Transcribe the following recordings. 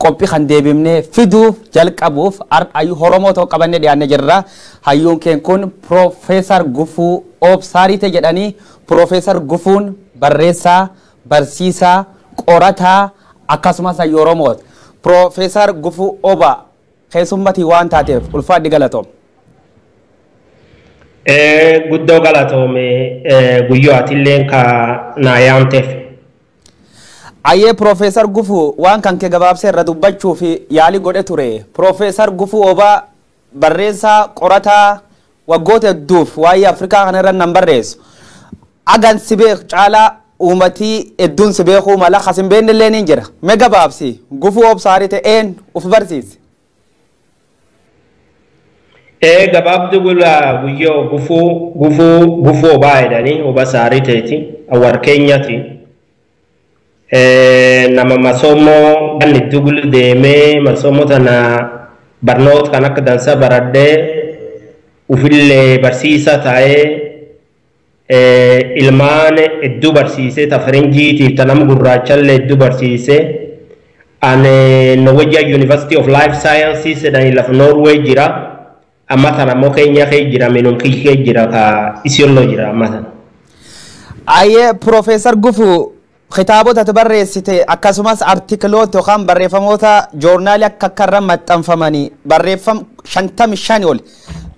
Qophii kan deebifnee fiduuf jalqabuuf hayyuu Oromoo ta'uu qabannee dhiyaannee jirra. Hayyuun keen kun Piroofeesar Gufuu Oobsaariite jedhanii. Piroofeesar Gufuun barreessaa, barsiisaa, qorataa akkasumas hayyuu Oromooti. Piroofeesar Gufuu Oba keessummatii waan taateef ulfaadhi, galatoom. Guddoo galatoome guyyoo, atilleen ka naa yaamteef. Ayyee, Piroofeesar Gufuu, waan kan kee gabaabsee irra dubbachuu fi yaalii godhe ture. Piroofeesar Gufuu Obaa barreessaa, qorataa, waggoota hedduuf waa'ee Afrikaa kana irra nan barreessu. Agan si beeku caalaa uummatii hedduun si beekuu mala, kas hin beekne illee ni jira. Mee gabaabsi, Gufuu Obsaarii ta'een uf barsiisi. Gabaabdu gula guyyoo, Gufuu Obaa jedhanii, Oba Saarii ta'eeti, awwar Keenyaati. Nama masoomoo ganni dugul deemee masoomoo tana barnoota kan akka dansa baradhee, ufillee barsiisa ta'ee, ilmaan hedduu barsiisee, ta faranjiitiif ta nama gurraachallee hedduu barsiisee. Ani Norwegian University of Life Sciences jedhanii lafa Norway jira. Amma tana ammoo Keenya kee jira, minum kee jira, ka Isiolo jira amma tana. Ayyee, Piroofeesar Gufuu, kitaabota ati barreessite akkasumas artikiloota yookaan barreeffamoota joornaalii akka akka irra maxxanfamanii barreeffam 55 ol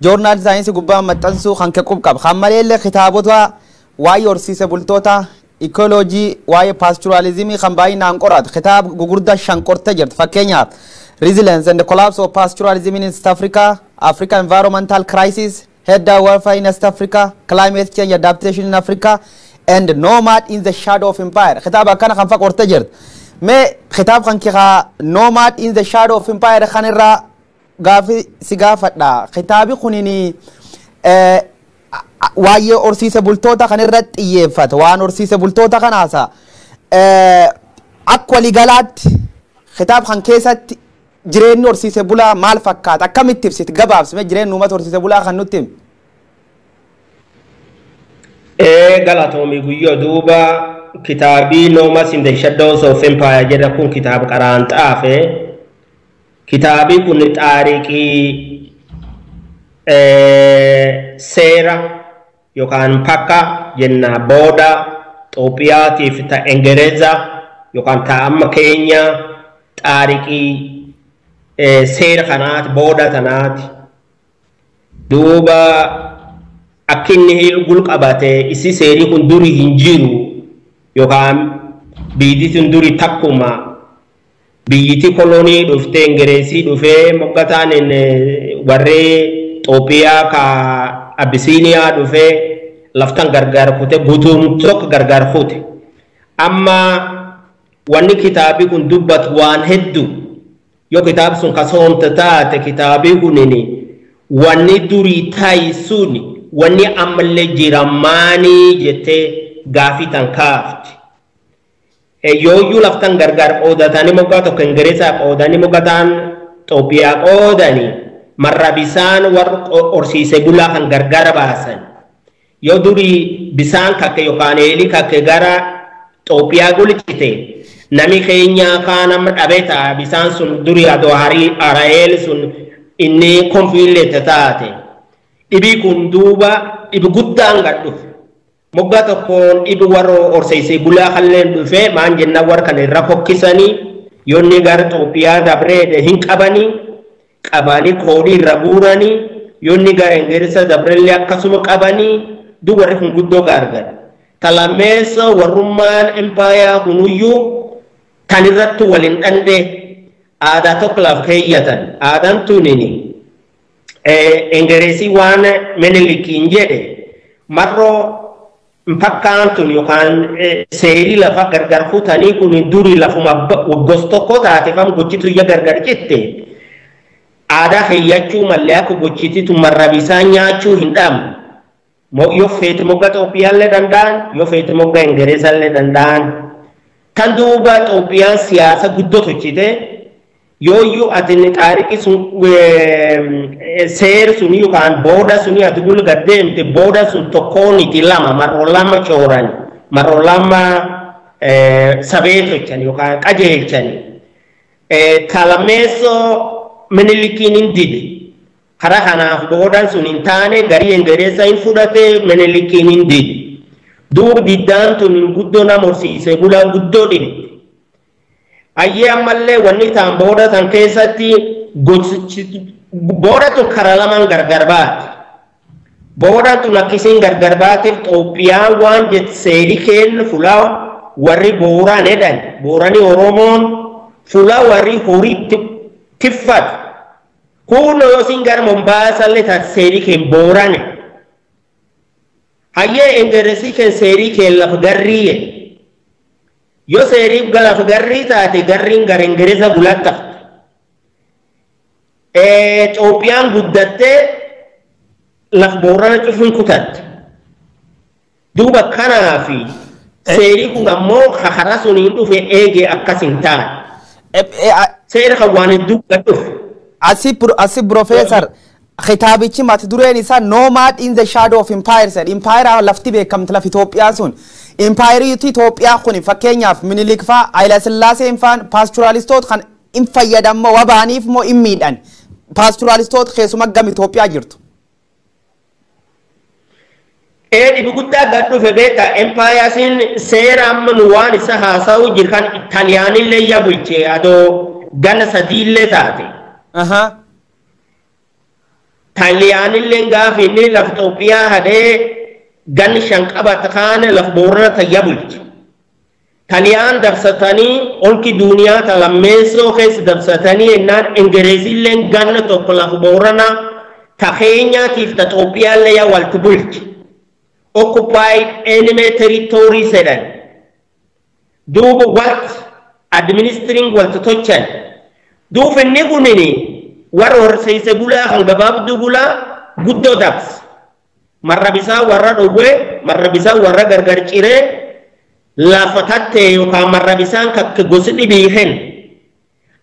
joornaalii saayinsii gubbaa maxxansuu kan kee qaba. Kan maleellee kitaabota waa'ee horsiise bultoota, ecology, waa'ee pastoralism kan baay'inaan qoratu kitaaba gugurdaa shan qorte jirti. Fakkeenyaaf, Resilience and the Collapse of Pastoralism in East Africa, Africa Environmental Crisis, Herder Welfare in East Africa, Climate Change Adaptation in Africa, and Nomad in the Shadow of Empire. Kitaaba akkana kan fa qorte jirti. Mee kitaaba kan kiraa Nomad in the Shadow of Empire kan irraa gaafi si gaafadha. Kitaabi kunini waa'ee horsiise bultoota kan irratti xiyyeeffata. Waan horsiise bultoota kanaasa. Akka waliigalaatti kitaaba kan keessatti jireenyi horsiise bulaa maal fakkaata? Akkamitti ibsiti? Gabaabsime jireenyi uummata horsiise bulaa kan nutti himi. Galatoomii guyyoo, duuba kitaabii Nomads in the Shadows of Empire jedha kun kitaaba qaraan xaafe. Kitaabii kun taarikii seera yookaan pakka jenna booda Xoophiyaatiif ta Ingereza yookaan ta amma Keenya, taarikii seera kanaati, booda tanaati. Duuba akka inni gul qabate isi seerii kun durii hin jiru yookaan biyyi sun durii takkuma biyyiti kolonii dhuftee, Ingireesii dhufee, moggataan warri Xoophiyaa ka Abisiiniyaa dhufee laftan gargaar kute, guutuun tokko gargaar kute. Amma wanni kitaabii kun dubbatu waan hedduu. Yoo kitaabi sun kasoomte taate, kitaabii kunini wanni durii ta'i suni wanni ammallee jira maanii jettee gaafii tan kaafti. Yooyyuu laftan gargaar qoodatanii, moggaa tokko Ingirisaa qoodanii, moggataan Xoophiyaa qoodanii, marra bisaan warra horsiise bulaa kan gargaara baasan. Yoo durii bisaan kakke yookaan eelii kakke gara Xoophiyaa gulchite, nami keenya kaan amma dhabee ta'a bisaan sun durii adoo hara'eel sun inni konfiilleette taate. Dhibii kun duuba dhibi guddaan gad dhufe. Moggaa tokkoon dhibi warra horsiisee bulaa kalleen dhufe, maan jenna, warra kana irra fokkisanii, yoonni gara Xoophiyaa dabree hin qabanii, qabanii koodii irra guuranii, yoonni gara Ingirisa dabrellee akkasuma qabanii, du warri kun guddoo gaargara. Talameessa warrummaan empaayaa kunuyyuu kan irratti waliin dhandhe aadaa tokko laaf keeyyatan. Aadaan tunini Ingireesii waan Minilikiin jedhe, marroo fakkaan tun yookaan seerii lafa gargar kutanii kun durii lafuma gos tokko taate fam gochitu iyya gargar citte, aadaa keeyyachuu mallee akka gochititu marra bisaan nyaachuu hin dhabne. Yoo feete mogga Xoophiyaallee danda'an, yoo feete mogga Ingiriisallee danda'an. Tan duuba Xoophiyaan siyaasa guddoo tolchite. Yooyyuu ati xaariqi sun, seer sun yookaan booda sun ati gul gaddeemte, booda sun tokkooniti lama, marroo lama coorani, marroo lama sabee tolchan yookaan qajeelchani. Talameessoo Minilikiin hin dide. Karaa kanaaf boodaan sun hin taane garii Ingiriza hin fudhate, Minilikiin hin dide. Duub diddaan tun guddoo nama horsiise bulaan guddoo dhibe. Ayyee, ammallee wanni ta'an booda tan keessatti booda tun karaa lamaan gargar baate. Booda tun akkisiin gargar baateef Xoophiyaan waan jette, seeri kennu fulaa warri Booraan jedhan, Booranii Oromoon fulaa warri horii tiffatu. Kun yoo isin gara Mombaasallee taate seerii keen Boorane. Hayyee, Ingirisi keen seerii keen lafa garriiye. Yoo seerii lafa garrii taate, garriin gara Ingiriza gulattafte. Xoophiyaan guddattee laf Boorana cufuun kutatte. Duuba kanaafi seerii kun ammoo karaa suniin dhufe eegee akkas hin taane. Seera kan waan hedduu gad dhufe. Asi Profeesar, kitaabichi mata dureen isaa "Nomad in the Shadow of Empires" jedha. Empire lafti beekamte lafa Itoophiyaa sun. Empire Itoophiyaa kun fakkeenyaaf Minilik faa, Haayila Sillaaseen faan pastoralistoota kan hin fayyadammoo wabaaniif moo hin miidhan? Pastoralistoota keessuma gam Itoophiyaa jirtu. Ee, dhibi guddaa gad dhufe beektaa. Empire seera amma nu waan isa haasa'u jiru kan Italiyaanillee yaa bulche adoo gana sadiillee taate. Xaaliyaanillee gaafa inni lafa Itoophiyaa hadee ganni 5 qabata kaane lafa Boorana tayya bulche. Xaaliyaan dabsatanii olki duuniyaa ta lammeessoo keessa dabsatanii ennaan Ingiriizillee ganna tokko lafa Boorana ta Keenyaatiif ta Itoophiyaallee yaa walti bulche. Occupied enemy territory jedhan. Duuba walt administering walti tolchan. Duuba inni kunini warra horsiise bulaa kan gabaabduu bulaa guddoo dabse. Marra bisaa warra dhowwee, marra bisaa warra gargar ciree, lafa tattee yookaan marra bisaan kakka gosi dhibii hen.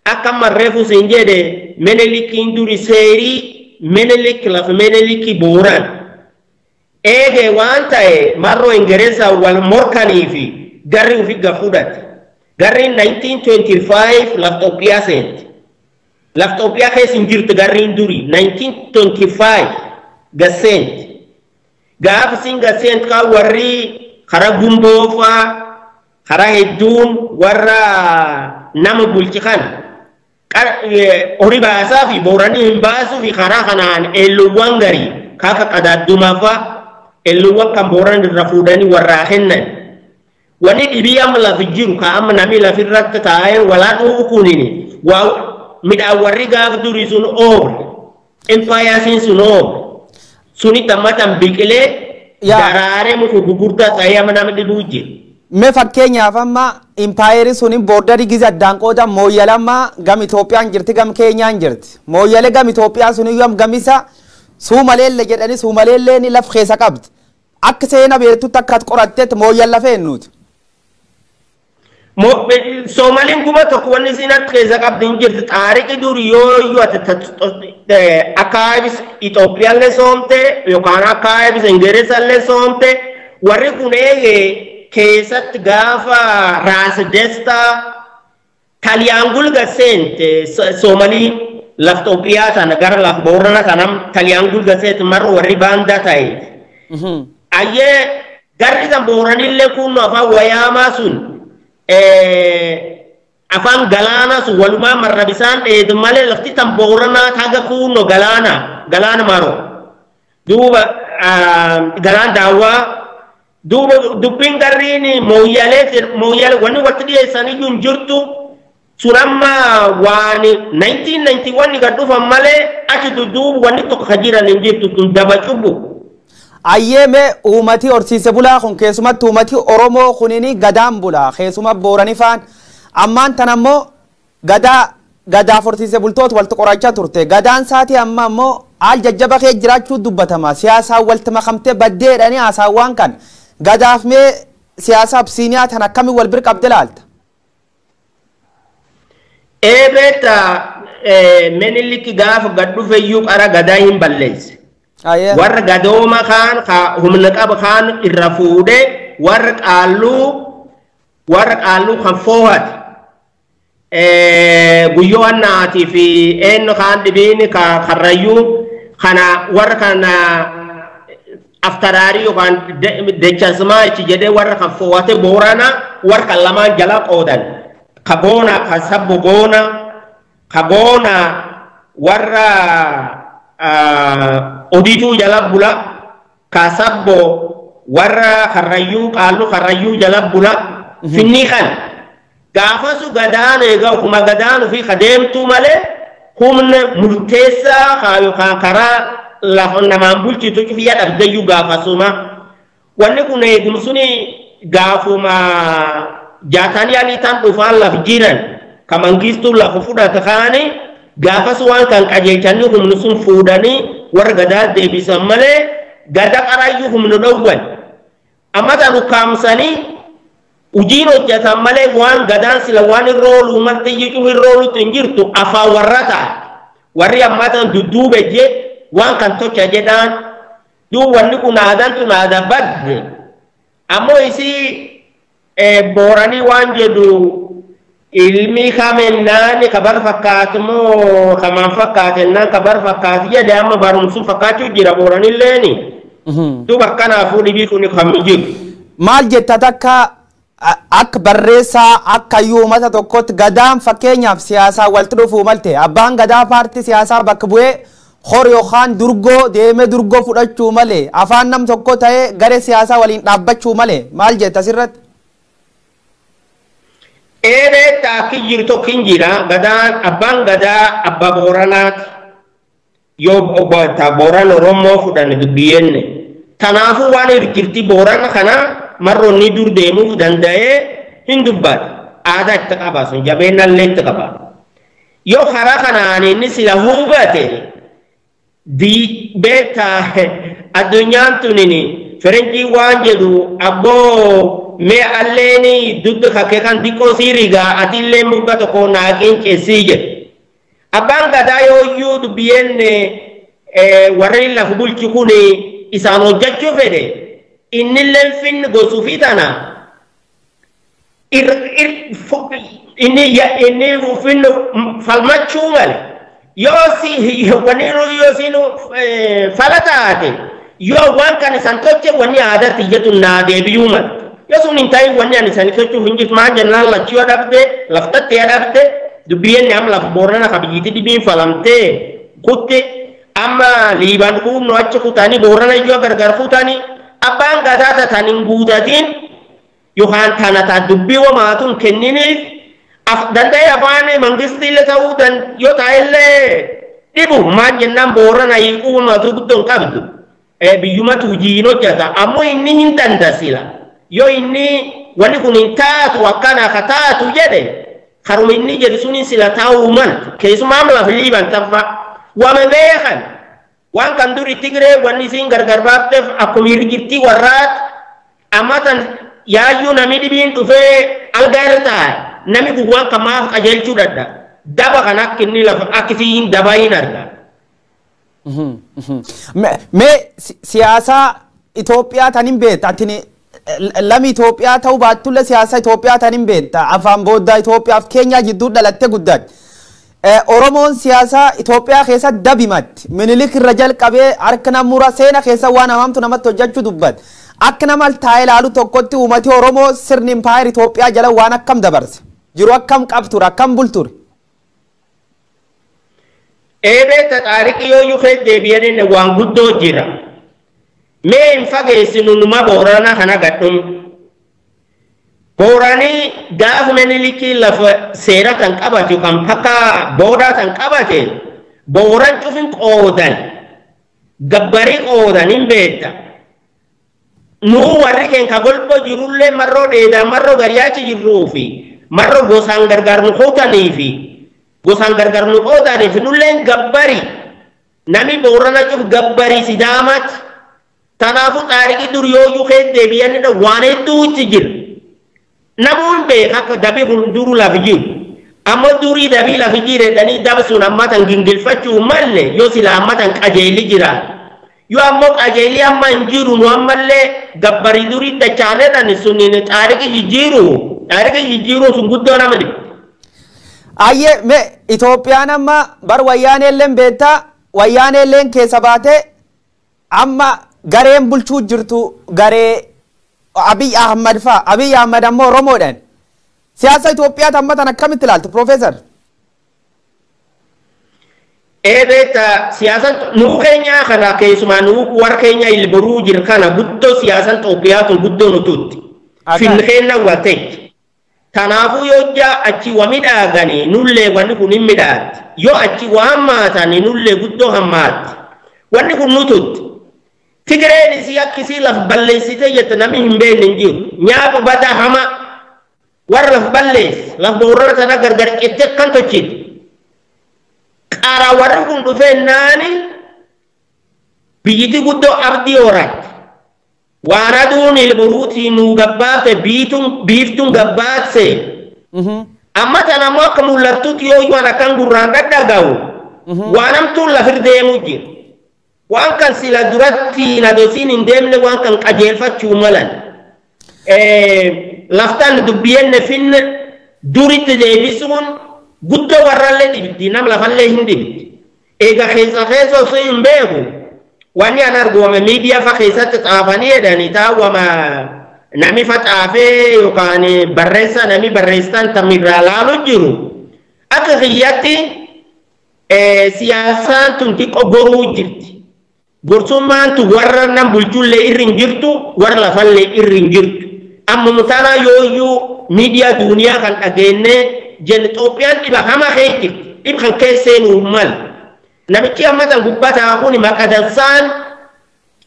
Akka marreefu siin jedhe, Menelikiin duri seerii Menelik lafa Meneliki Booraan. Eegee waan ta'e marroo Ingiriza wal morkanii fi garri ufi fudhate. Garri 1925 lafa Itoophiyaa seente. Lafa Itoophiyaa keessa hin jirtu garriin duri 1925 gaseenti. Gaafa isin gaseent kaan warri karaa gumboo faa karaa hedduun warra nama bulchi kana horii baasaa fi Booranii hin baasuu fi karaa kanaan eelluuwwan garii kaaka qadaaddumaa faa eelluuwwan kan Booran irra fuudhanii warraa kennan. Wanni dhibii amma lafi jiru ka amma namni lafirratti taa'ee walaa dhufu kunini waa midhaan warri gaafa durii sun oobre. Empire sun oobre. Suni tammatan biqilee daraaree muka gugurdaa ta'ee amma nama dhibuu jira. Mee fakkeenyaaf amma impaayerri sun borderii gize addaan qooda, Mooyyalammaa gam Itoophiyaan jirti, gam Keenyaan jirti. Mooyyalee gam Itoophiyaa sun iyyuu gamisa Suumaleellee jedhanii Suumaleellee ni laf keessa qabdi. Akka seena beektutti, akka ati qorattetti, Mooyyal lafee nuti. Soomaliin 1000 wanni isin harka keessa qabdi hin jirti. Taarikii duri yoo iyyuu ati archives Itoophiyaallee soomte yookaan archives Ingirisallee soomte, warri kun eegee keessatti gaafa Raas Destaa Taliyaan gulga seente Soomalii laf Itoophiyaa sana gara laf Boorana sana Taliyaan gulga seente marra warri baandaa ta'e. Ayyee, garri kan Booranillee kun afaan Wayaamaa sun afaan galaanaa sun walumaa marra bisaan dheedu malee lafti tan Booranaa taga kunno galaana maro duuba galaan daawwaa. Duuba dubbiin garriin Mooyyalee Mooyyalee wanni walitti dhiyeessanii hin jirtu sun amma waan 1991 gad dhufan malee achi dudduuba wanni tokko ka jiran hin jirtu, tun daba cubbu. Ayyee, mee uummati horsiise bulaa kun, keessumatti uummati Oromoo kunini gadaan bula, keessuma Boorani faan. Ammaan tan ammoo gadaa gadaaf horsiise bultoota walitti qorachaa turte. Gadaan saatii amma ammoo haal jajjaba kee jiraachuu dubbatama. Siyaasaan walitti makamtee baddeedhanii haasawwan kan. Gadaaf mee siyaasa Absiiniyaa tan akkamiin wal bira qabde laalta? Ee, beektaa, Minilik gaafa gad dhufe iyyuu qara gadaa hin balleesse. Warra gadooma kaan ka humna qaba kaan irra fuudhee warra qaalluu kan foohate. Guyyoo Annaatii fi eenyu kaan dhibiin Karrayyuu kana warra kana aftaraarii yookaan dechasmaachi jedhee warra kan fo'ate Boorana warra kan lamaan jala qoodan. Ka goona ka sabbo goona ka goona warra odiituu jala bula, ka sabbo warra Karrayyuu qaallu Karrayyuu jala bula finni kan. Gaafasu gadaan egaa ofuma gadaan ofii kadeemtuu malee humna murteessaa yookaan karaa lafa namaan bulchitu cufiyyaa dhabdeyyuu gaafasuma. Wanni kun eegumsuni gaafuma jaatanii alii tan dhufaan laf jiran ka mangistuu lafa fudhata kaani gaafas waan kan qajeelchanii humni sun fuudhanii warra gadaa deebisan malee gada qarayyuu humna dhowwan. Amma tan ukkaamsanii hojiin hojjetan malee waan gadaan sila waan irra oolu ummatti iyyuu irra oolutti hin jirtu afaan warra ta'a. Warri ammaa tan dudduube jee waan kan tocha jedhaan duub wanni kun aadaan tun aadaa badde. Ammoo isii Booranii waan jedhu ilmi kamennaan kabar fakkaatu moo kamaan fakkaatennaan kabar fakkaatu jedhe amma barumsuun fakkaachuu jira Booranilleeni. Duub akkanaafuu dhibii kun kan jiru. Maal jetta takka akka barreessaa akka uummata tokkotti gadaan fakkeenyaaf siyaasaa walitti dhufuu malte abbaan gadaa paartii siyaasaa bakka bu'ee hor yookaan durgoo deemee durgoo fudhachuu malee afaan nam tokko ta'ee garee siyaasaa waliin dhaabbachuu malee maal jetta asirratti? Eeree taakki jiru tokko hin jira gadaan abbaan gadaa abbaa Booranaati yoo Booran Oromoo fudhanne dubbiyyenne kanaafuu waan hirkifti Boorana kana marroonni dur deemuuf danda'ee hin dubbatu aadaa itti qaba sun jabeenyallee itti qaba yoo karaa kanaan inni sila hubate beektaa addunyaan tunini ferenjii waan jedhu abboo mee alleeni dugda kakkee kan xiqqoo sii rigaa atillee murga tokko naaqin ceessii jedhu. Abbaan gadaa yooyyuu dubbiyeen warri lafa bulchi kun isaan hojjechuu fedhe innillee finni gosuufi tana inni finni falmachuu male yoo si wanni yoo si fala taate yoo waan kan isaan tolche wanni aadaatti jedhu naa deebi'uu male. Yoo sun hin ta'in wanni ani isaan tolchuuf hin jirtu maal jennaan lachuu dhabde laftatti dhabde dubbiyeen amma lafa Boorana ka biyyitti dhibiin falamtee kutte amma Liibaan kuunoo achi kutanii Boorana iyyuu gargar kutanii abbaan gadaa tatan hin guutatin yookaan tana taa dubbii wamaatuun kenniniif danda'ee afaan mangistiillee ta'uu yoo ta'ellee dhibu maal jennaan Boorana hiikuu wamaatu guddoo hin qabdu biyyumatu hojii hin hojjeta ammoo inni hin dandasila yoo inni wanni kun hin taatu akkana ka taatu jedhe karuma inni jedhu suni sila taa'uu maltu keessumaa amma lafa Liiban taffa wama beekan waan kan duri Tigree wanni isiin gargar baafteef akkuma hirgittii warraat amma tan yaayyuu namni dhibiin dhufee algaa irra taa'e namni kun waan kan maaf qajeelchuu dadha daba kan akka inni lafa akka isiin dabaa hin arga. Mee siyaasaa Itoophiyaa tan hin beekta atini lami Itoophiyaa ta'uu baattullee siyaasa Itoophiyaa tan hin beekta afaan booddaa Itoophiyaaf Keenyaa jidduu dhalattee guddatte. Oromoon siyaasa Itoophiyaa keessa dabimatti Minilik irra jalqabee harka namura seena keessa waan hamaamtu namatti hojjechuu dubbatte. Akka nama taa'ee ilaalu tokkotti uummati Oromoo sirni impaayer Itoophiyaa jala waan akkam dabarse jiru akkam qabture akkam bulture. Eebee taxaariqii yoo yukee deebi'anii waan guddoo jira. Mee hin fageessinu numa Boorana kana gadhuun. Booranii gaafa Minilikii lafa seera kan qabate kan bakka boodaa kan qabate Booran cufin qoodan gabbarii qoodan hin beekta. Nuu warri keenya ka golboo jirullee marroo dheedaa marroo gariyaachi jirruu fi marroo gosaan gargar nu qootanii fi gosaan gargar nu qootanii fi nulleen gabbarii nami Boorana cuf gabbarii Sidaamaati. Kanaafuu taarikii dur yoo yukee deebi'anidha waan hedduutti jira. Namoonni beeka akka dabii kun duruu lafa jiru. Ammoo durii dabii lafa jiru jedhanii daba sun amma tan gingilfachuu malle yoo sila amma tan qajeelli jira. Yoo ammoo qajeelli amma hin jiru nu ammallee gabbarii durii dachaaneedhaan sun taarikii jijjiiru. Taarikii jijjiiruun sun guddoo nama dhiba. Ayyee mee Itoophiyaan amma bar wayyaaneelleen beektaa wayyaaneelleen keessa baatee amma gareen bulchuu jirtu garee Abiy Ahmad fa'a. Abiy Ahmad ammoo Oromoodhaan. Siyaasa Itoophiyaa amma tan akkamitti ilaaltu Profeesar? Beektaa siyaasaan nuu keenyaa kana keessumaa nuu warra keenya ilboruu jiru kana guddoo siyaasaan Itoophiyaa tun guddoo nutuutti. Finni keenya walteetti. Kanaafuu yoo jaa achi wa midhaagani nullee wanni kun hin midhaatti. Yoo achi wa hammaatani nullee guddoo hammaatti. Wanni kun nutuutti. Tigireen isii akkisii laf balleessitee jette namni hin beekne hin jiru. Nyaapa badaa hama warra laf balleesse laf boorana sana gargar cittee kan tochiiti. Qara warri kun dhufee naani biyyiti guddoo abdii horatti. Waan aduun ilboruutii nuu gabbaafte biiftuun gabbaatse. Amma tana ammoo akka mul'attutti yoo waan akkan gurraan dhadhagahu waan hamtuun lafir deemuu jira. Waan kan sila duratti nadosiin hin deemne waan kan qajeelfachuu malan. Laftaan dubbiyenne finne duritti deebisuun guddoo warrallee dhibdi nam lafallee hin dhibdi. Eega keessa keessa osoo hin beeku wanni an arguwame miidiyaa fa keessatti xaafanii jedhanii taawwama nami fa xaafee yookaan barreessa nami barreessaan tamirraa laalu jiru. Akka kiyyatti siyaasaan tun xiqqoo goruu jirti. Gorsummaan tun warra nam bulchullee irri hin jirtu warra lafallee irri hin jirtu. Amma tana yooyyuu miidiyaa duuniyaa kan dhageenyee jenne Itoophiyaan dhiba hama kee jirti. Dhib kan keessee mal. Namichi amma tan gubbaa ta'a kun maqadansaan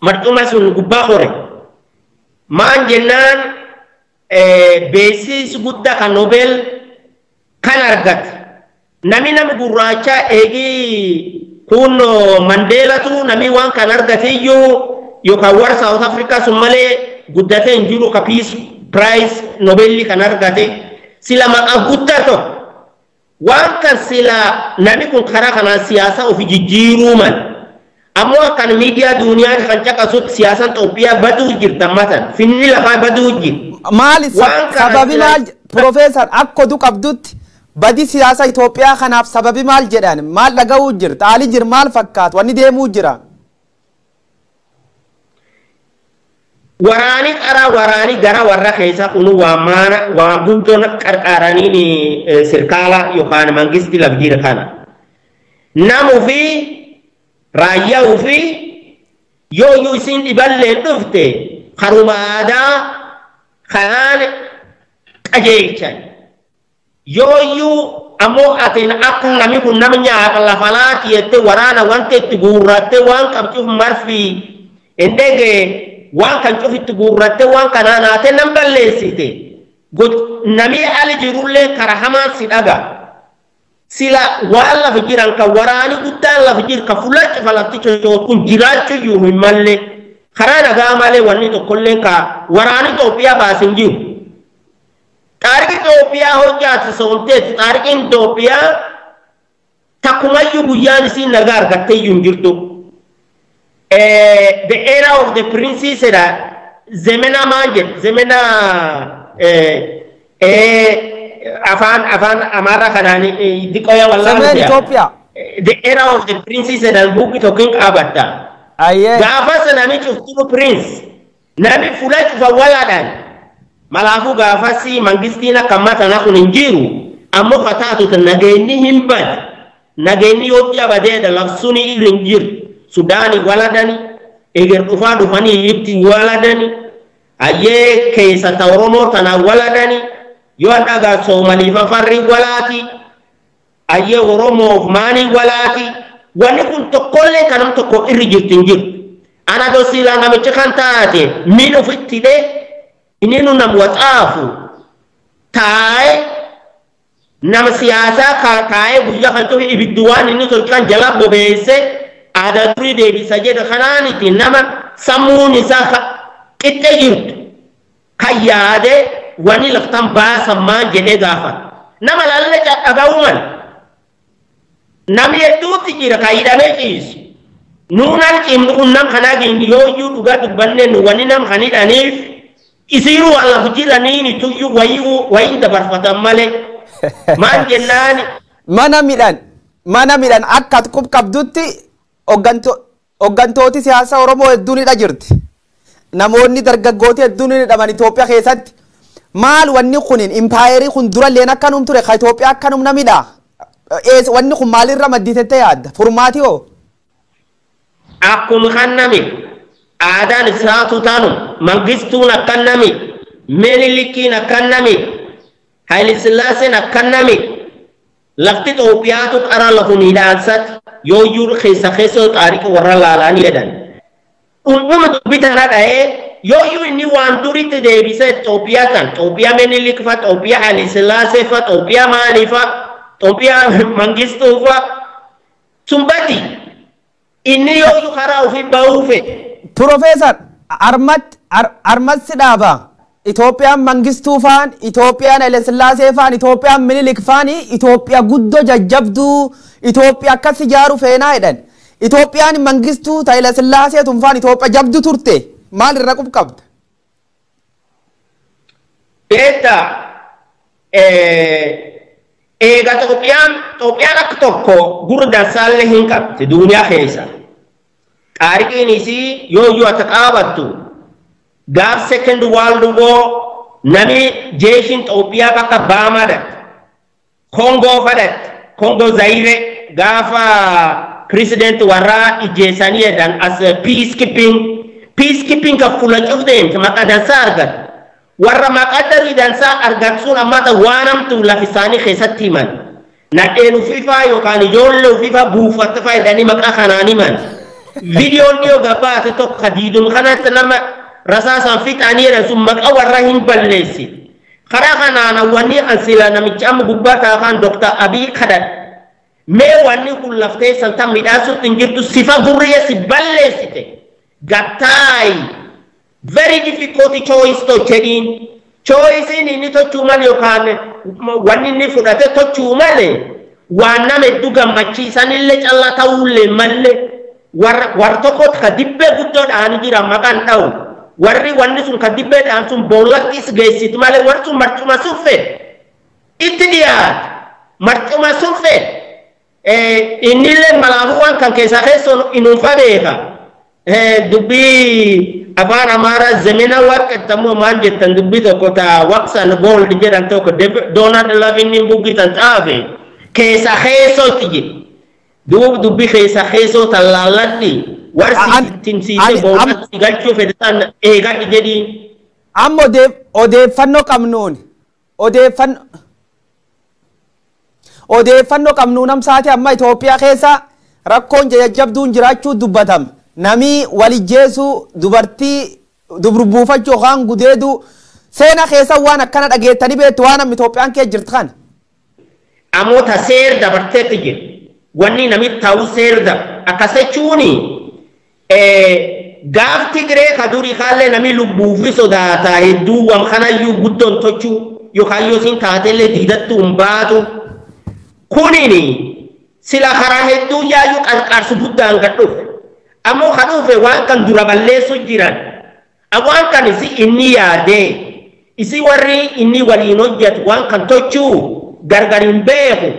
marcuma sun gubbaa hore. Maan jennaan beeksisi guddaa kan Nobel kan argate. Nami nami gurraacha eegii kun Mandeelatu nami waan kan argate iyyuu yookaan warra South Africa sun malee guddatee hin jiru ka Peace Prize Nobelli kan argate. Sila maqaa guddaa tokko. Waan kan sila namni kun karaa kanaan siyaasa ofi jijjiiruu mala. Ammoo kan miidiyaa duuniyaa kan caqasutti siyaasaan Itoophiyaa baduu jirta matan. Finni lafaa baduu jirti. Maali sababi maal Profeesar akka oduu qabdutti badi siyaasa Itoophiyaa kanaaf sababi maal jedhan maal dhaga'uu jirta haalli jir maal fakkaatu wanni deemuu jira. Waraani qara waraani gara warra keessa kunu waa maana waa guddoon qarqaaraniin sirkaala yookaan mangisti laf jira kana. Namuu fi raayyaa ofii yoo iyyuu isin dhiballeen dhufte karuma aadaa kanaan qajeelchan. Yoo iyyuu ammoo atiin akka namni kun nama nyaata lafa laati jettee waraana wanta itti guurrattee waan qabduuf marfii hin dhegee waan kan cufitti guurrattee waan kanaan haatee nam balleessite. Namni ali jirullee kara hamaan si dhaga. Sila waan lafa jiran kan waraani guddaan lafa jiru kan fuula cufalatti cocoot kun jiraachuu iyyuu hin malle. Karaa nagaa malee wanni tokkollee ka waraani Itoophiyaa baasin jiru. Taarikii Itoophiyaa hojjaate soomteetti taarikiin Itoophiyaa takkumayyuu guyyaan isiin nagaa argattee iyyuu hin jirtu. The era of the princes era zemena maan jedhe zemena afaan afaan Amaaraa kanaan diqoya wallaalu. Zemena Itoophiyaa. The era of the princes era buukii tokkoon qabatta. Ayyee. Gaafas nami cuftinu prince nami fuula cufa walaadhaan malaafuu gaafas mangistiin akka ammaa tanaa kun hin jiru ammoo kataatu nageenyi hin bade nageenyi yoo badeedha labsuun irra hin jiru. Sudaani waladani eger dhufaa dhufanii itti waladani ayyee keessa ta Oromoo tana waladani yoo dhagaa Soomaliif Afarri walaati ayyee Oromoof maanii walaati wanni kun tokkollee kanam tokko irri jirtu hin jiru. Ana dosiilaa namichi kan taate miin ofitti hidhee inni nu nam waxaafu taa'ee nama siyaasaa taa'ee guyyaa kan cufe ibiddi waan inni tolchan jala bobeessee aadaa durii deebisa jedha kanaaniti nama sammuun isaa qixxe jirtu kan yaade wanni laftan baasan maan jedhee gaafata. Nama laallee dhaga'uu mala. Namni hedduutti jira kan hidhamee ciisu. Nuunaan cimnu kun nam kanaa yoo iyyuu dhugaa dubbanne nu wanni nam kan hidhaniif isiinuu waan lafa jiraniin tuyyuu wayii wayiin dabarfatan malee. Maal jennaan? Mana midhaan akka ati qub qabdutti hooggantooti siyaasaa Oromoo hedduun hidha jirti. Namoonni dargaggooti hedduun hidhaman Itoophiyaa keessatti. Maal wanni kun impaayerii kun duralleen akkanum ture ka Itoophiyaa akkanum namidha. Wanni kun maalirra madditettee yaadda? Furmaati hoo? Akkuma kan nami aadaan isaatu taanu Mangistuun akkan nami, Minilikiin akkan nami, Haayile Sillaaseen akkan nami. Lafti Itoophiyaatu qara lafu miidhaansatti yooyyuu keessa keessoo xaariqa warra laalanii jedhan. Dhundhuma dubbii tana dha'ee yooyyuu inni waan duritti deebisee Itoophiyaa kan Itoophiyaa Minilik fa, Itoophiyaa Haayile Sillaasee fa, Itoophiyaa maalii fa, Itoophiyaa Mangistuu fa sun badi inni yooyyuu karaa ofii bahuu fedhe. Profeesar, armat si dhaaba. Itoophiyaan Mangistuu faan, Itoophiyaan Haile Sillaasee faan, Itoophiyaan Minilik faan Itoophiyaa guddoo jajjabduu, Itoophiyaa akkas ijaaru feenaa jedhan. Itoophiyaan Mangistuu ta Haile Sillaasee tun faan Itoophiyaa jabdu turte. Maal irra qub qabda? Beektaa, eega Itoophiyaan akka tokko gurra dansaallee hin qabdi duniyaa keessa. Xaariqiin isii yoo iyyuu ati qaabattu gaaf Second World War nami jeeshin Itoophiyaa bakka Baamaa dhatte. Kongoo fadhatte. Kongoo Zaire gaafa president warraa ijjeessanii jedhan as peacekeeping ka fuula cuf deemte maqa dansaa argatte. Warra maqaa darii dansaa argatsuun ammaata waan hamtuu lafa isaanii keessatti himan. Nadheen uffifaa yookaan ijoollee uffifaa buufatte fa'aa jedhanii maqaa kanaan himan. Viidiyoon dhiyoo gabaate tokko diidum kanatti nama rasaasaan fixanii jedhan sun maqaa warra hin balleessi. Karaa kanaan wanni an sila namicha amma gubbaa taakaan Dr. Abiy kadhadhe. Mee wanni kun laftee san midhaasutti hin jirtu sifa gurriye si balleessite. Gattaayi. Very difficult choice tochediin. Choicein inni tochuu malee yookaan wanni inni fudhate tochuu malee waan nama hedduu gammachiisanillee callaa ta'uullee malee warra tokko ka dibbee guddoo dha'anii jira maqaan dha'u. Warri wanni sun ka dibbee dha'an sun boollattis geessitu malee warri sun marcuma sun fedhe. Itti dhiyaate marcuma sun fedhe. Innillee malaafuu waan kan keessaa keessoo inuunfa beeka. Dubbii afaan Amaaraa zemena warqettamoo maal jettan, dubbii tokko ta Wax and Gold jedhan tokko Donald Levine buggitan xaafe keessa keessootti jedhe. Duub dubbii keessa keessoo tallaalladhi warsi timsiisee boollatti galchuu fedhe san eegadhi jedhiin. Amma odeeffannoo qabnuun amsaati amma Itoophiyaa keessa rakkoon jajjabduun jiraachuu dubbatama. Namni walijjeesuu, dubartii dubrbuufachuu yookaan gudeeduu, seena keessa waan akkana dhageettanii beektu waan amma Itoophiyaan keessa jirtu kana? Ammoo ta seer dabarteetti jira. Wanni namni ta'u seer daba. Akkas jechuuni gaaf Tigree ka durii kaallee namni lubbuufi sodaata hedduu waan kanayyuu guddoon tochuu yookaan yoo isin taatellee diidattuu hin baatu. Kunini sila karaa hedduu yaayyuu qarqaarsu guddaan gad dhufe. Ammoo kan dhufe waan kan dura balleessu jiran. Waan kan isi inni yaadee isi warri inni waliin hojjetu waan kan tochuu gargar hin beeku.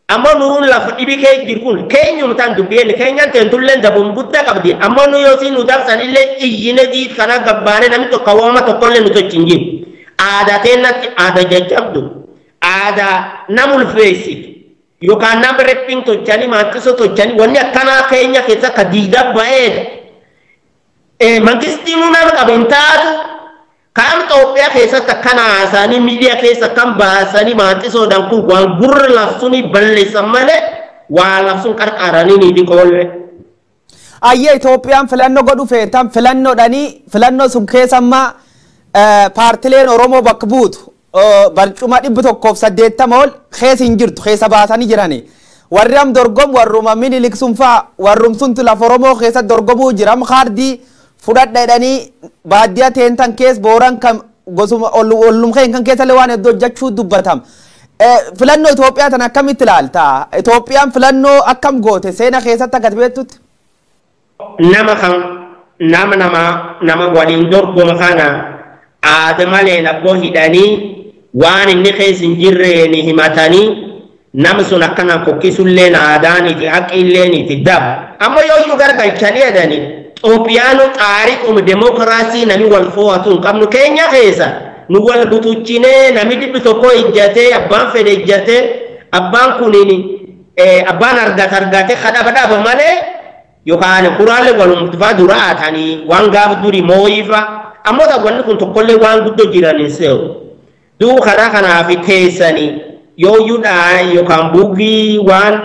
Ammoo nuun lafa dhibi kee jiru kun keenyum tan dubbiyeen keenyan teentulleen dabuun guddaa qabdi. Ammoo nu yoo nu dabsan illee iyyine diid kana gabbaane namni tokko waama tokkollee nu tochi hin jiru. Aadaa teennatti aadaa jajjabdu, aadaa nam ulfeessitu yookaan nam reppin tochanii maanqisoo tochanii wanni akkanaa keenya keessa ka diida ba'eedha. Mangistiin nama qabu hin taatu. Kaan Itoophiyaa keessatti akkana haasa'anii miidiyaa keessa akkan baasanii maanqisoodhaan kun waan gurra labsuun balleessan malee waa labsuun qarqaaranii ni dhiqoolle. Ayyee, Itoophiyaan filannoo godhu feetan filannoodhanii filannoo sun keessa amma paartileen Oromoo bakka buutu barcuma 180 ol keessa hin jirtu, keessa baasanii jirani. Warri am dorgomu warruma Minilik sun faa, warrum suntu lafa Oromoo keessa dorgomuu jiram kaardii fudhadha jedhanii baadiyyaa teentan keessa booran kan gosuma ollum kan keessa illee waan hedduu hojjechuu dubbatam. Filannoo Itoophiyaa tan akkamitti ilaalta? Itoophiyaan filannoo akkam goote seena keessatti akka beektutti? Nama kan nama nama waliin dorgoma kana aada malee abboo hidhanii Waan inni keessa hin jirreen himatanii nama sun akkanaan kokkisulleen aadaaniti haqqiilleeniiti daba. Ammoo yoo iyyuu gargalchanii jedhani Itoophiyaanu xaariquma demokiraasii nami wal fo'atu hin qabnu keenya keessa nu wal butuchinee nami dhibbi tokko ijjatee abbaan fedhe ijjatee abbaan kuniin abbaan argate argate kadhaba dhaba malee yookaan kuraalee walumtufaa dura haatanii waan gaaf duri mooyifa ammoo wanni kun tokkollee waan guddoo jiran hin se'u. Duuba karaa kanaaf teessanii yoo dhaa yookaan buugii waan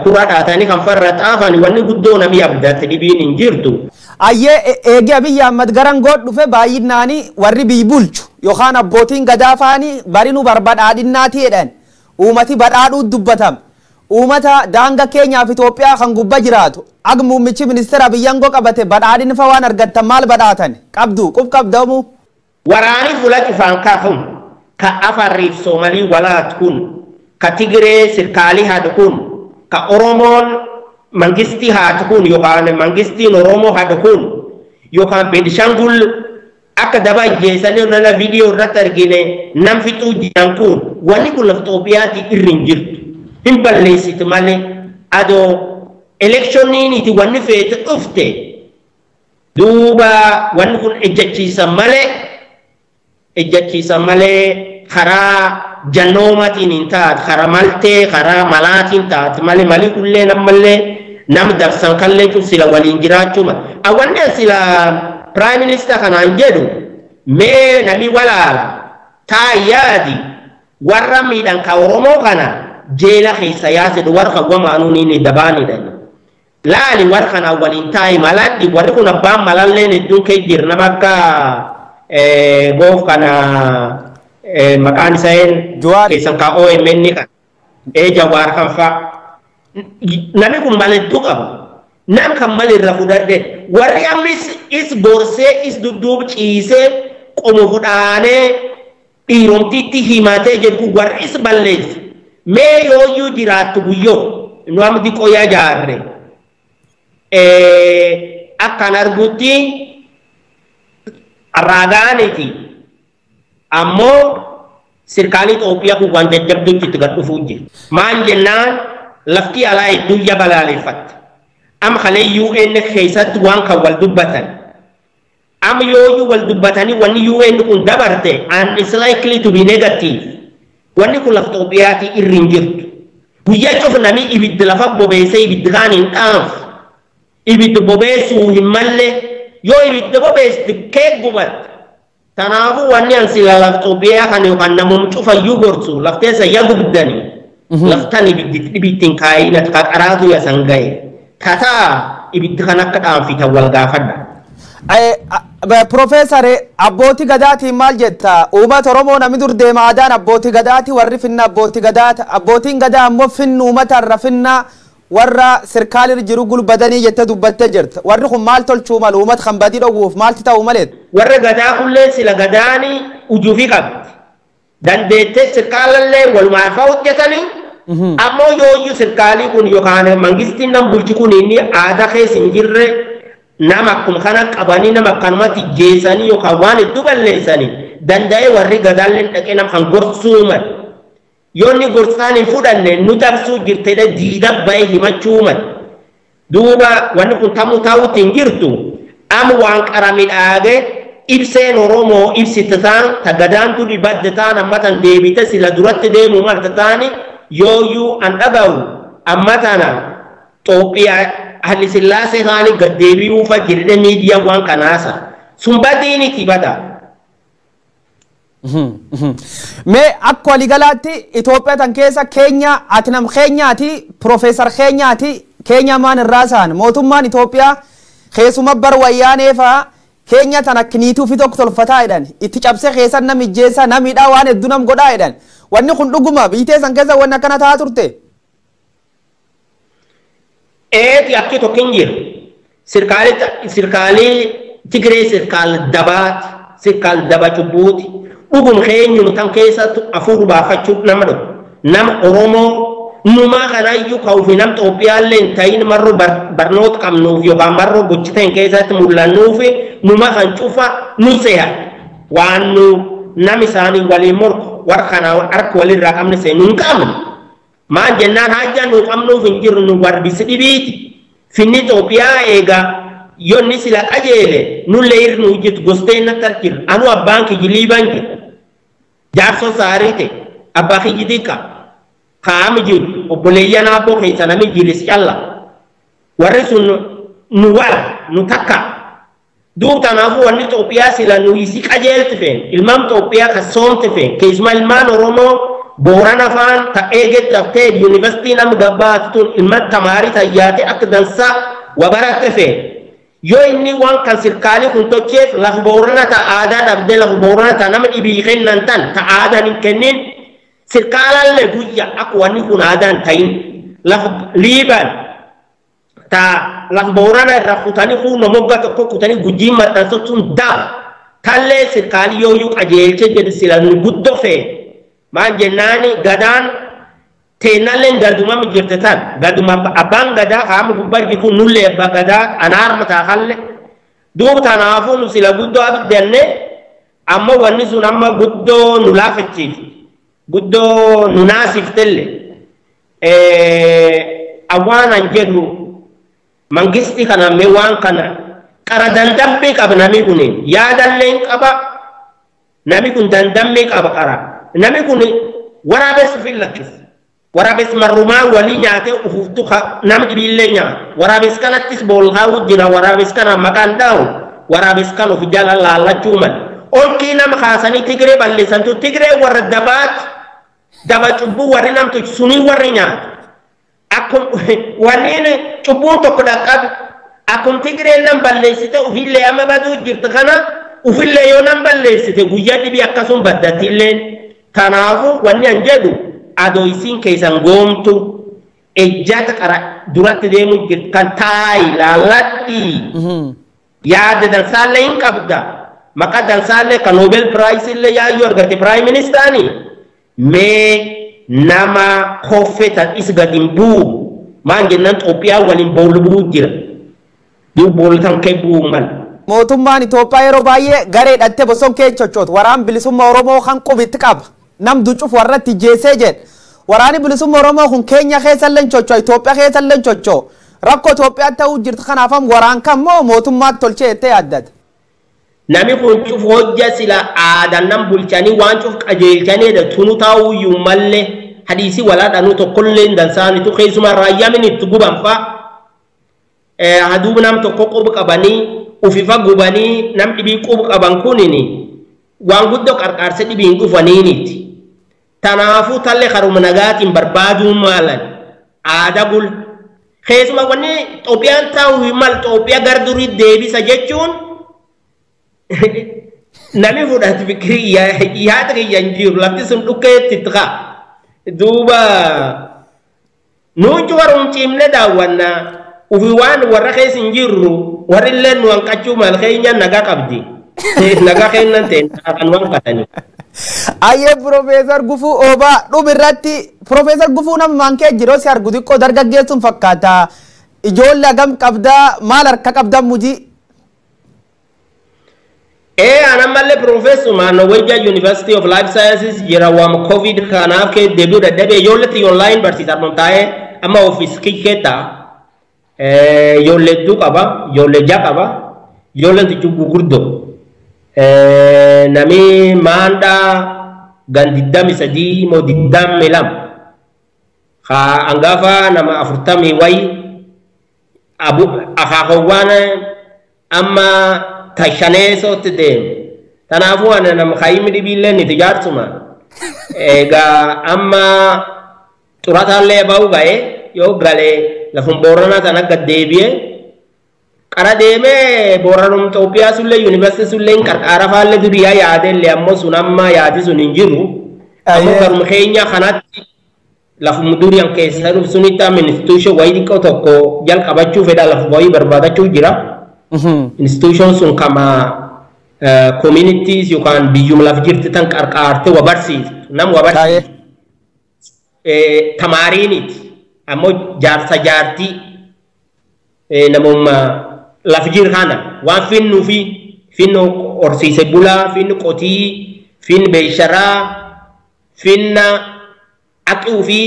kuraa dhaatanii kan farra xaafan wanni guddoo namni abdate dhibiin hin jirtu. Ayyee eegee Abiyyi Ahmad garan god dhufe baay'inaanii warri biyyi bulchu yookaan abbootiin gadaa faanii barinuu barbadhaadhinnaati jedhan uummati badhaadhuu dubbatama. Uummata daanga keenyaaf Itoophiyaa kan gubbaa jiraatu ag muummichi ministeera Abiyyi aangoo qabate badhaadhin fa waan argattan maal badhaatan qabdu qub qabdamu. Waraani fuula cufaan kafun ka Afarriif Soomalii walaat kun ka Tigiree sirkaalii haadhu kun ka Oromoon mangistii haatu kun yookaan mangistiin Oromoo haadhu kun yookaan Beenishaangul akka daba ajjeesanii lola viidiyoo irratti argine nam fixuu jiran kun wanni kun lafa Itoophiyaatti irri hin jirtu. Hin balleessitu malee adoo elekshoniin itti wanni feete dhufte duuba wanni kun ejjachiisan malee ejjachiisan malee karaa jannoomaatiin hin taate karaa maltee karaa malaatiin taate malee malii kullee nammallee nam dabsan kallee cuf sila waliin jiraachuu mala. Wanni sila prime minister kanaan jedhu mee nami walaala taa yaadi warra miidhan ka Oromoo kana jeela keessa yaasedhu warra kan wamaanuun inni dabaanidha. Laali warra kanaan waliin taa'i maladhi warri kun abbaan malalleen hedduun kee jira nama akka goof kana maqaan isaa keessan ka OMN kan Jawaar kan fa'a. Namni kun mala hedduu qaba. Nam kan mala irra fudhadhe warri ammis is gorsee is dudduub ciisee qomo fudhaanee dhiiromtiitti himatee jedhu warri is balleesse. Mee yooyyuu jiraattu guyyoo nu amma xiqqoo yaa jaarre akkan argutti raagaaniti ammoo sirkaalii Itoophiyaa kun waan jajjabduutti itti gad dhufuu jira. Maan jennaan lafti alaa hedduu ija balaaleffatte. Amma kalee UN keessatti waan kan wal dubbatan. Amma yooyyuu wal dubbatanii wanni UN kun dabarte and it's likely to be negative. Wanni kun lafa Itoophiyaatti irri hin jirtu. Guyyaa cufa namni ibiddi lafa bobeessee ibiddi kaan hin dhaanfu. Ibiddi bobeessuu hin malle yoo ibiddi bobeessite kee gubatte. Kanaafuu wanni an sila lafa Itoophiyaa kan yookaan namum cufayyuu gorsu lafteessa ya gubdani. Laftan ibiddi dhibittiin kaayina qaqaraatu ya san gahe. Kataa ibiddi kan akka dhaanfitan wal gaafadha. Profeesar abbootii gadaatiin maal jetta? Uummata Oromoo namni dur deema aadaan abbootii gadaati warri finna abbootii gadaata. Abbootiin gadaa ammoo finnu uummata irra finna warra sirkaalirra jiru gulbadanii jettee dubbattee jirta. Warri kun maal tolchuu malu? Uummata kan badii dhowwuuf maalti ta'uu malee? Warra gadaa kullee sila gadaanii ujuufii qabdi. Dandeettee sirkaalallee walumaa fa'aa hojjetanii ammoo yooyyuu sirkaalii kun yookaan mangistiin nam bulchi kun inni aadaa keessa hin jirre nama akkuma kana qabanii nama akkanumatti jeesanii yookaan waan hedduu balleessanii danda'ee warri gadaallee dhaqee nama kan gorsuu malu. Yoo inni gorsaan hin fudhanne nu dabsuu jirtedha diida ba'ee himachuu malu. Duuba wanni kun tamuu taa'uutti hin jirtu amma waan qara midhaagee ibseen Oromoo ibsite taan ta gadaan tuni badde taan amma tan deebite sila duratti deemu malta taani yooyyuu an dhaga'u amma tana Itoophiyaa Haile Sillaasee taani gad deebi'uu fa jedhee miidiyaan waan kanaasa. Sun badiiniti bada. Mee akka waliigalaatti Itoophiyaa tan keessa Keenya ati nam Keenyaati Profeesar Keenyaati Keenya maan irraa isaan mootummaan Itoophiyaa keessuma bar wayyaanee fa'aa Keenya tan akka niituu fi tokko tolfataa jedhan itti cabsee keessan nam ijjeessaa nam hidhaa waan hedduu nam godhaa jedhan wanni kun dhuguma biitee san keessa wanni akkana ta'aa turte. Eeti akki tokko hin jiru. Sirkaalii Tigree sirkaal dabaati sirkaal daba cubbuuti. Dhugum keenyum tan keessatti afuur baafachuuf nama dhufu. Nama Oromoo numaa kanaayyuu ka'uufi nam Itoophiyaallee hin ta'in marroo barnoota qabnuuf yookaan marroo gochiteen keessatti mul'annuufi numa kan cufa nu seha. Waan nu nam isaanii waliin morku warra kanaa harka walirraa qabne seenuu hin qabnu. Maan jennaan haajaa nu qabnuuf hin jirru nu warbisi dhibiiti. Finni Itoophiyaa eegaa yoonni sila qajeele nullee irri nu hojjetu gostee natti argina. Anu abbaan kiyyi Liibaan jira. Jaarsoo saarii ta'e abbaa kiyyi xiqqaa. Kaa'ame jiru obboleeyyan abboo keessa namni jiris calla. Warri sun nu wara nu takka. Duub kanaafuu wanni Itoophiyaa sila nu isi qajeelti feen ilmaan Itoophiyaa kan soomte feen keessumaa ilmaan Oromoo Boorana faan ta eegee taftee yuunivarsiitii nama gabbaatu tun ilmaan tamaarii tayyaatee akka dansaa wabaratte feen. Yoo inni waan kan sirkaalii kun tolcheef lafa Boorana ta aadaa dhabdee lafa Boorana ta nama dhibii kennan tan ta aadaan hin kennin sirkaalallee guyya akka wanni kun aadaan ta'in lafa Liibaan ta lafa Boorana irraa kutanii kuuna mogga tokko kutanii Gujii maxxansuun daba tallee sirkaalii yooyyuu qajeelchee jedhu sila nu guddoo fee maan jennaani gadaan teennalleen gaduma jirte tan gaduma abbaan gadaa qaama gubbaa jirtu nullee abbaa gadaa anaarma taakalle duuba tanaafuu nu sila guddoo abiddanne amma wanni sun amma guddoo nu laafachiifte guddoo nu naasiftelle awwaan an jedhu mangisti kana mee waan kana qara dandammii qaba namni kun yaadallee qaba namni kun dandammii qaba qara namni kun waraabessu fi lakkisa. Waraabes marrumaa walii nyaatee ufuuftu nama dhibiillee nyaata. Waraabes kanattis boolkaa'u jira. Waraabes kana maqaan dhaa'u. Waraabes kan of jala laallachuu mala. Olkii nama kaasanii Tigree balleessantu Tigree warra dabaati. Daba cubbuu warri namtu sunii warri nyaata. Akkum warreen cubbuun tokko dhaqqabe akkum Tigreen nam balleessite ofillee amma baduu jirtu kana ofillee yoo nam balleessite guyyaa dhibii akkasuma baddattilleen. Kanaafuu wanni an jedhu adoo isiin keessan goomtu ejjata qara duratti deemu jirtu kan taayi laalladhi. Yaada dansaallee hin qabda. Maqaa dansaallee kan Nobel Prize illee yaayyuu argate Prime Ministaani. Mee nama koffee tan is gadi hin bu'u. Maan jennaan Itoophiyaa waliin boolu bu'uu jira. Duub boolu tan kee bu'uu mala. Mootummaan Itoophiyaa yeroo baay'ee garee hidhattee bosona keessa sochootu waraan bilisummaa Oromoo kan qubitti qaba. Nam ducuuf warratti jeesee jedhe. Waraanni bilisummaa Oromoo kun Keenya keessa illee socho'a, Itoophiyaa keessa illee socho'a. Rakkoo Itoophiyaa ta'uu jirtu kanaaf waraan kan moo mootummaatti tolchee jettee yaaddata? Namni kun cuf hojja sila aadaan nam bulchanii waan cuf qajeelchanii tunu taa'uyyuu mallee hadiisii walaadhaanuu tokkollee hin dansaanitu keessumaa raayyaa itti guban fa'a. Haduub nam tokko quba qabanii ufifa gubanii nam dhibii quba qaban kunini waan guddoo qarqaarsa dhibiin dhufaniiniti. Tanaafuu tallee karuma nagaatiin barbaaduu maalan aadaa bul. Keessumaa wanni Itoophiyaan taa'u mal Itoophiyaa gara durii deebisa jechuun namni fudhatu fikirii yaada kiyya hin jiru lafti sun dhukkeetti itti ka'a. Duuba nuti warrum cimne daawwannaa ufi waan warra keessa hin jirru warri illee nu hanqachuu mal keenya nagaa qabdi. Nagaa kennan ta'e kan waan qatanii. Ayyee Piroofeesar Gufuu Oobaa dhuma irratti Piroofeesar Gufuu nama maankee jiroo si argu xiqqoo dargaggeessuun fakkaata. Ijoollee hagam qabdaa maal harka qabdaa mujii? An ammallee Piroofeesuma Norwegian University of Life Sciences jira waam COVID kanaaf kee deebi'uu dadhabee ijoolletti online barsiisaa taa'ee amma ofiis kikkee ta'a. Ijoollee hedduu qaba, ijoollee ja'a qaba, ijoolleen xixiqqoo gurguddoo. Nami maandhaa gan 23 moo 22 ka hangafa nama 40 wayi akaakawwan amma tashaneesootti deemu. Kanaafuu ani nama kaayimi dhibiillee ni ijaarsuma. Egaa amma xurataallee ba'u ga'ee yoo galee lafum Booranaa sana gad deebi'ee qara deemee Booranum Itoophiyaa sullee yuunivarsiitii sullee qarqaara faallee duriyaa yaadellee ammoo sun amma yaadi sun hin jiru. Ammoo garuma keenya kanatti lafum duriyaan keessa dhufu sunitti amma institution wayii xiqqoo tokko jalqabachuu fedha lafa wayii barbaadachuu jira. Institution sun kama communities yookaan biyyuma lafa jirti tan qarqaarte wa barsiiftu nam wa barsiiftu. Tamaariiniti ammoo jaarsa jaartii namummaa lafa jiru kana waan finnuu fi finnu horsiise bulaa finnu qotii Fin beesharaa finna aqii fi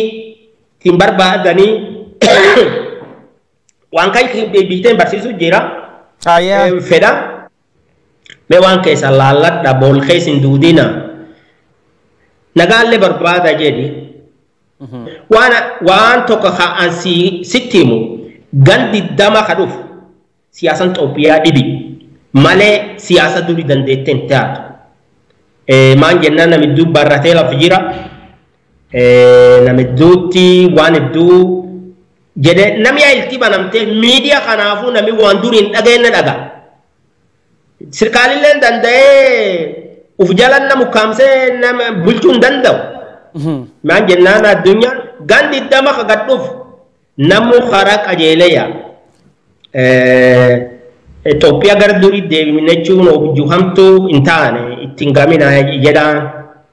ittiin barbaadanii waan kan biiteen barsiisu jira. Fedha. Mee waan keessa laalladha bool keessa hin duudina. Nagaallee barbaada jedhi. Waan tokko kan sitti himu gandi dama ka dhufu siyaasan Itoophiyaa dhibi malee siyaasa durii dandeettee hin taatu. Maan jennaan namidduu barratee lafa jira. Namidduutti waan hedduu jedhee namni ilti banamtee miidiyaa kanaafuu namni waan durii hin dhageenye dhaga. Sirkaalillee danda'ee uf jalan nama ukkaamsee nama bulchuu hin danda'u. Maan jennaan addunyaan gandi dama ka gad dhufu namu karaa qajeelee yaa. Itoophiyaa gara durii deemine jechuun objuu hamtuu hin taane ittiin gamina jedhaan.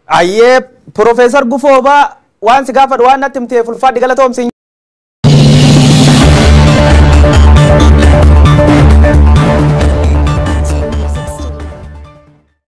Ayyee Profeesar Gufoobaa waan si gaafadhu waan natti himteef ulfaadhi galatoomsi.